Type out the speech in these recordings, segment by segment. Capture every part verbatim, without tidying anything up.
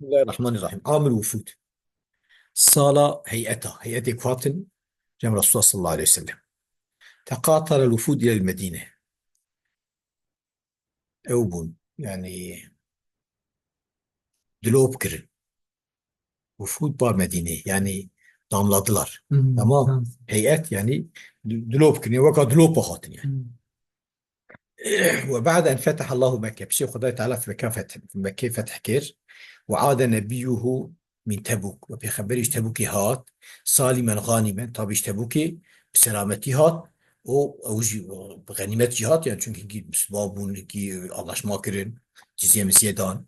Bismillahirrahmanirrahim. Amul wufud. Sala heyeta. Heyetê ku hatin cem Resulullah sallallahu aleyhi ve sellem. Teqatara wufud ile Medine. Ew bûn. Yani dilop kirin. Wufud bar Medine. Yani damladılar. Hmm, tamam. Tamam. Heyet yani di-, dilop kirin. Weka dilopa hatin yani. Hmm. Ve ba'de en feteha Allahu Mekke. Piştî Xwedayê Teala Mekke feth, Mekkê feth kir. Ve ade nebiyyuhu min Tebûk. Ve pêxemberî ji Tebûkê hat. Salîmen ganîmen. Tabî ji Tebûkê bi selametî hat. O, ew jî, e, bi xenîmet jî hat. Yani çünkü hinkî Müslüman bûn, hinkî, e, anlaşma kirin. Cizye mizye dan.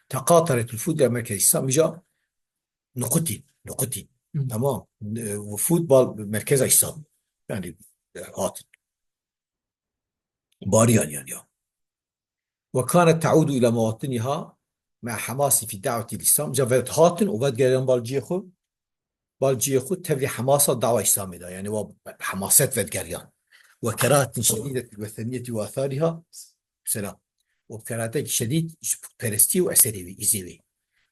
Teqataret wufud ile merkez İslam. Îja nuqutî, nuqutî. Hı. Tamam. E, wufud bal merkeza İslam. Yani, e, hat. Bariyan yani ya. Ve kânet te'udu ila mewatiniha me'a Hamasi fi da'weti İslam. Ca vet hatin û vetgeriyan bal cihê xwe, bal cihê xwe tevlî Hamasa dawa İslamê da. Yani wa hemaset vetgeriyan. Ve kerahetin şedidetil weseniyeti ve athariha. Selam. Û kerahetek şedîd ji putperestî û eserê wî, îzê wî.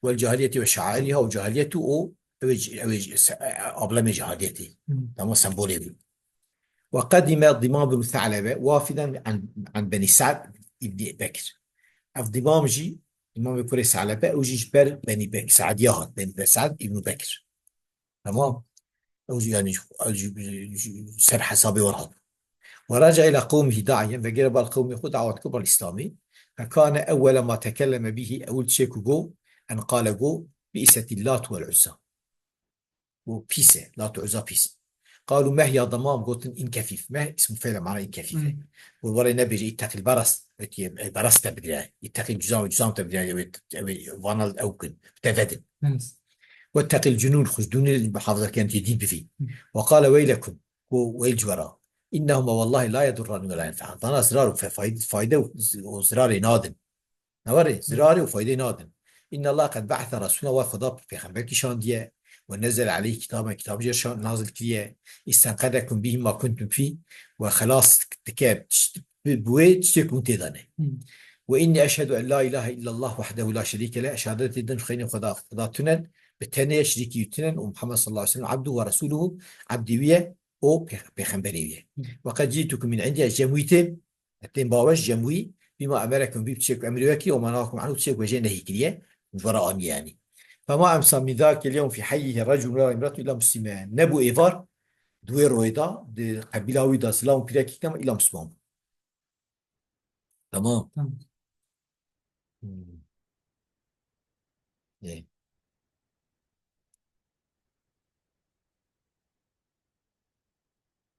Wel cahiliyeti ve şairiha û cahiliyet û o, ew ê, ew ê, se-, ablemê cahiliyetê. Hı. Tamam, sembolê wî. Ve qedîme Dimam bin Se'lebe wafiden an, an Benî Sa'd ibn Bekir. Ev Dimam jî, Dimamê kurê Se'lebe, ew jî ji ber Benî Bek-, Se'diya hat, Benî Be-, Sa'd ibn Bekir. Tamam. Ew jî, yani, ew jî, jî ser hesabê wan hat. Ve raca ila qewmihi da'iyen, vegere bal qewmê xwe dawet kir bal Îslamê. Fekane ewwele ma tekelleme bihi, ewil tiştê ku go, en qale go, bi'setil Lat wel Uzza. Û pîs e, Lat û Uzza pîs. Qalu meh ya Dimam, gotin in kefîf. Meh ismu fe'l e, mana in kefîf e. Hmm. Û were nebêje itteqil beras, wekî, e, beras te bigire. İtteqil cüzam, cüzam te bigire, ew ê, ew ê, vana ew kin, te vedin. Hmm. Wetteqil cunun, xwe ji dûnê bi hafiza ken tê dî bivî. Hmm. Ve qale weylekum, ku weyl ji we re. İnnehuma wallahi la yedurran ve la yenfe'an. Vana zirar û fe-, fayde, fayde û z-, û zirarê nadin. Ne were, zirarê û faydeyê nadin. İnne Allah qed ba'se Resûla, wa Xweda pêxember kişandiye. Ve nezele aleyhi kitaben, kitabı jê şan-, nazil kiriye. İstenqedekum bihi ma kuntum fî, ve xelas dike tişt-, bi, bi wê tiştê ku hûn tê de ne. Hmm. Ve inni eşhedü en la ilahe illallah wahdehu la şerîke leh, şehadetê din xeynî Xweda, Xweda tunen, bi tenê şirîkî wî tunen, û Muhammed sallallahu aleyhi ve sellem abdu ve resûluhu, abdê wî ye, û pê-, pêxemberê wî ye. Hmm. Ve qed cîtukum min indi, ez cem wî têm, Etên baweş cem wî, bima emerekum bî, tiştê ku emrê we kiriye, û ma nehakum anhu, tiştê ku we jê nehî kiriye, ji we re aniye yanî. Fema emsa min zalike l-yewm fî heyyihi reculun wela imre'atun illa muslimen. Nebû êvar, di wê royê de, di qebîla wî de zilam û pîrekî kema illa Misliman bû. Tamam. Tamam. Hmm. Ê.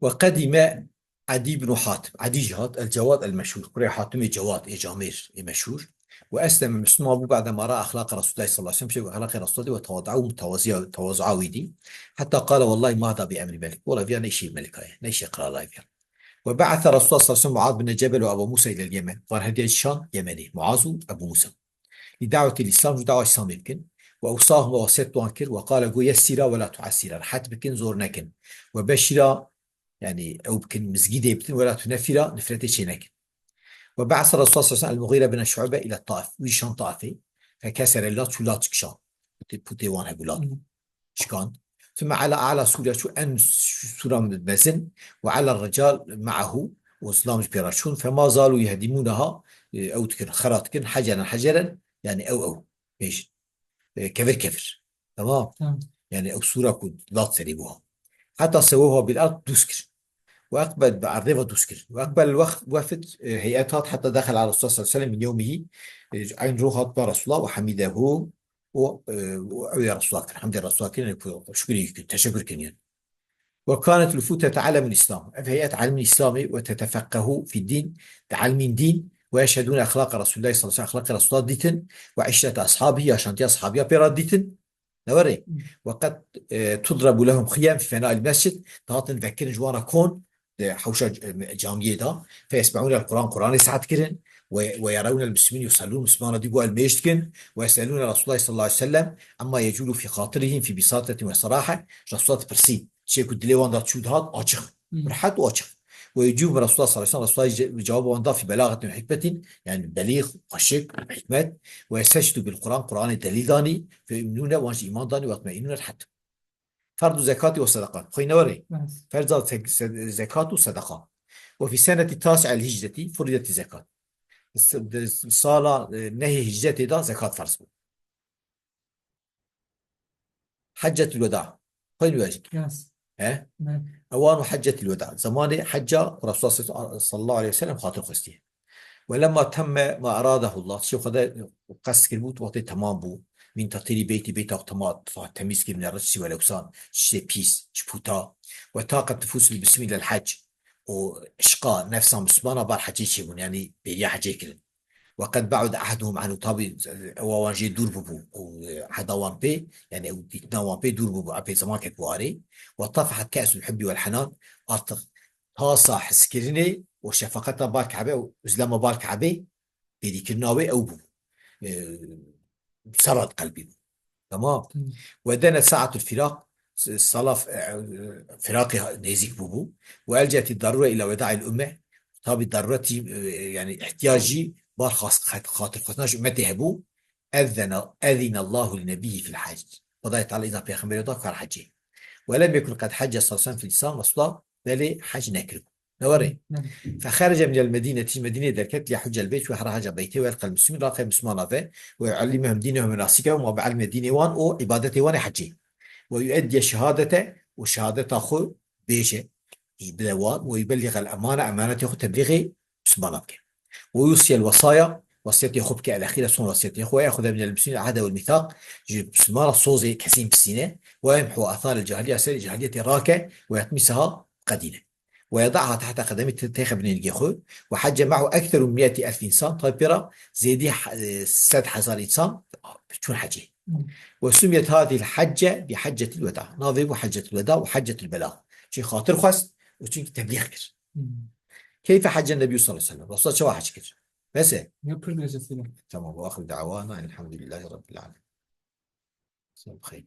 Ve qedîme Edî bin Hatim. Edî jî hat, El Cewad El Meşhûr. Kurê Hatimê Cewad, ê camêr, ê meşhûr. Ve esleme, Müslüman bû, ba'de ma ra exlaqe Resulullah sallallahu aleyhi ve sellem, piştî ku exlaqê Resulullah dî ve tewada'u, mutewazîya, tewazu'a wî dî. Hetta qale, wallahi ma da bi emrî melik. Wala viya ne îşê melika ye, ne îşê qirala ye viya. Ve ba'ese Resulullah sallallahu aleyhi ve sellem Muaz bin Cebel ve Ebu Musa ilel Yemen. Van hediye şan Yemenê, Muaz û Ebu Musa. Li da'wetî Îslam, ji dawa Îslamê bikin. Ve ewsahum, wesiyet wan kir, ve qale, got, yessira ve la tu'essira, rehet bikin, zor nekin. Ve beşira, yani ew bikin, mizgîdê bitin, ve la tunefira, nifretê çê nekin. Ve ba'ese Resulullah sallallahu aleyhi ve sellem el-Mughîre bin Şu'be ila Taif. Wî şan Taifê. Fekesere Lat, çû Lat kişan. Putê, putê wan hebû Lat. Hı. Şikand. Thumma ala a'la Sûriya, çû en sûra mezin, ve ala rical ma'ahu, û zilam ji pê re çûn, fema zalu yehdimunaha, e, ew dikin, xera dikin, heceren heceren, yani ew ew, bêjin, e, kevir kevir. Tamam? Tamam. Yani ew sûra ku Lat serê bû. Heta sewewha bil ard, dûz kir. Ve ekbel, bi erdê ve dûz kir. Ve ekbel wext wefd, e, heyet hat, heta dexel ala Resulullah sallallahu aleyhi ve sellem min yewmihi, e, eyn rû hat ba Resulullah ve hemidehu, û, e, û ew ya Resulullah kir, hemdê Resulullah kir, yani ku şukrî kir, teşekkür kir yani. Ve kanet l-wufûd tete'ellemul Îslam. Ev heyet elmîn Îslamê ve tetefekkehu fid-dîn, di elmîn dîn, ve yeşhedûne exlaqe Resûlillahî sallallahu aleyhi ve sellem, exlaqê Resulullah dîtin, ve îşrete ashabî, yaşantiya sahabiya pê re dîtin. Ne were? Ve qed, e, tudrebu lehum xiyem fî fenail mescid, dihatin vekirin ji wan re kon, di hewşa c-, camiyê de, feyesme'ûne el-Quran, Quranê saet kirin, ve, ve yerewne el-muslimîn yusellûn, Mislimana dî got el mêj dikin, ve yeselûne Resûlallahî sallallahu aleyhi ve sellem, emma yecûlu fî xatirihîm fî bîsatetin ve serahî, Resûla dipirsî, çê ku dilê wan de çû dihat, açiq, Hmm. rehet û açiq. ويجيب رسول الله صلى الله عليه وسلم، Resulullah ce-, cevabê wan da في بلاغة وحكمة, yani belîx, xweşik, hikmet, ويستشهد بالقرآن, Qur'anê delîl danî, فيؤمنون, wan jî îman danî, ويطمئنون الحتم. فرض الزكاة والصدقات. Xwîne were. Evet. Ferza zek-, se-, zekat û sedeqa. وفي سنة التاسعة للهجرة فرضت الزكاة. S-, de-, sala, e, nehê hicretê de zekat ferz bû. حجة الوداع. Xwîne were. Yes. He? Evet. أوان حجة الوداع. Zamanê hecca Resulullah sallallahu aleyhi ve sellem xatir xwestiye. ولما تم ما أراده الله, tiştê Xwedê qest kiribû, wextê temam bû. من تطهير بيته, beyta xwe tema-, temîz kiribû, ne riç, çi welewsan, çi pîs, çi puta. وتاقت نفوس المسلمين للحج. Û işqa nefsa Mislimana bar hecê çêbûn, yani bêriya hecê kirin. وقد بعد عهدهم عنه, tabî ewa wan jê dûr bûbû. Û, e, ehda wan pê, yani ew dîtina wan pê dûr bûbû, epey zemankek bû arê. وطفحت كأس الحب والحنان, artık tasa hiskirinê û şefaqeta bar Kabe û uzlema bar Kabe, bêrîkirina wê ew bû. E, serra di qelbî bû. Tamam. Hmm. ودنت ساعة الفراق, s-, sala f-, e, e, firaqê ha-, nêzîk bûbû. وألجأت الضرورة إلى وداع الأمة. Tabî daruretî, e, yani ihtiyacî bar xas-, xat-, xatirxwestina ji ummetê hebû. أذن, أذن الله لنبيه في الحج. Xwedayê Teala îzna pêxemberê da kar hecê. ولم يكن قد حج صلى الله عليه وسلم في الإسلام, Resulullah belê hec nekiribû. Ne were. Ne. فخرج من المدينة, Medîneyê derket, ليحج البيت, wê hera heca beytê, ويلقى المسلمين, raqê Mislimana ve, ويعلمهم دينهم ومناسكهم, û bielme dînê wan û îbadetê wan ê hecê. ويؤدي الشهادة, û şehadeta xwe bêje, bide wan, ويبلغ الأمانة, emanetê xwe teblîxê Mislimana bike. ويوصي الوصايا, wasiyetê xwe bike, الأخيرة, son wasiyetê xwe, ويأخذ من المسلمين العهد والميثاق, ji Mislimana sozê kesîn bistîne, ويمحو آثار الجاهلية, serê cahiliyetê rake, ويطمسها, qedîne. ويضعها تحت قدميه, tê-, têxe binê nigê xwe. وحج معه أكثر من مائة ألف إنسان, tabî pê re zêdî he-, e, sed hezar însan çûn hecê. Hmm. وسميت هذه الحجة بحجة الوداع. Navê bû Heccetul Weda û Heccetul Belâ. Çi xatir xwest û çunkî teblîx kir. Hmm. كيف حج النبي صلى الله عليه وسلم? Resulullah çawa hec kir? Bes e? Ya pir derecesine. Tamam, وآخر دعوانا أن الحمد لله رب العالمين. Sen xeyr.